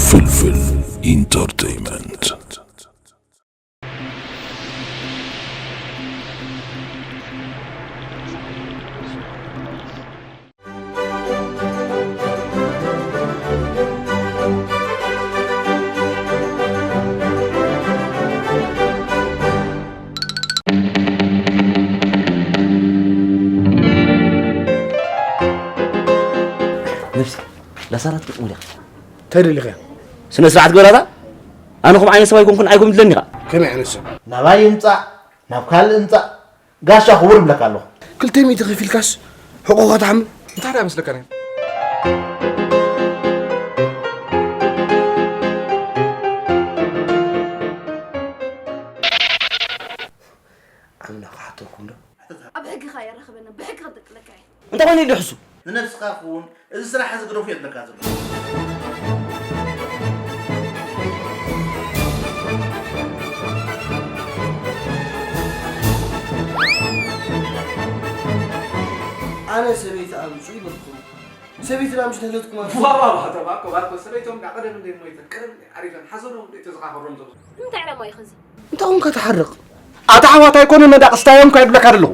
ፍልፍል ኢንተርቴይመንት። ነብሲ ላሳራት ጥቕሙ ዲኻ? እንታይ ደሊኻ? ስነ ስርዓት ግበራታ። ኣነ ኹም ዓይነት ሰብ ኣይኮንኩን ኣይኮን ድለኒ ኢኻ። ከመይ ዓይነት ሰብ? ናባይ ይምጻእ ናብ ካልእ ይምጻእ ጋሻ ክቡር እብለካ ኣለኹ። ክልተ ሚእቲ ከፊልካስ ሕቆኻ ትሓምል? እንታይ ደኣ መስለካ ነይሩ? ኣምላኽ ክሓተኩም ዶ? ኣብ ሕግኻ የራኽበና፣ ብሕጊ ክጥቅለካ እየ። እንታይ ኮይኑ ኢሉ ሕሱ? ንነብስኻ ክውን እዚ ስራሕ እዚ ግደፉ እየ ዝብለካ ዘለኹ። ኣነ ሰበይቲ ኣምጹ ይበልኩም። ሰበይትና ምሽ ተለትኩም ኣምጹ። ዋ፣ ዋ፣ ዋ፣ ተባኮ፣ ባኮ፣ ሰበይቶም ዳ ቀደም እንደ ሞይተን፣ ቀደም እንደ ዓሪፈን፣ ሓዘኖም እንደ ተዘኻኸሮም ዘለኹ። ንምንታይ ዕላማ እዩ ኸዚ? እንታይ ኾንካ ትሓርቕ? ኣታ ኣሕዋት ኣይኮኑን መዳቕስታ እዮም ካይብለካ ዘለኹ።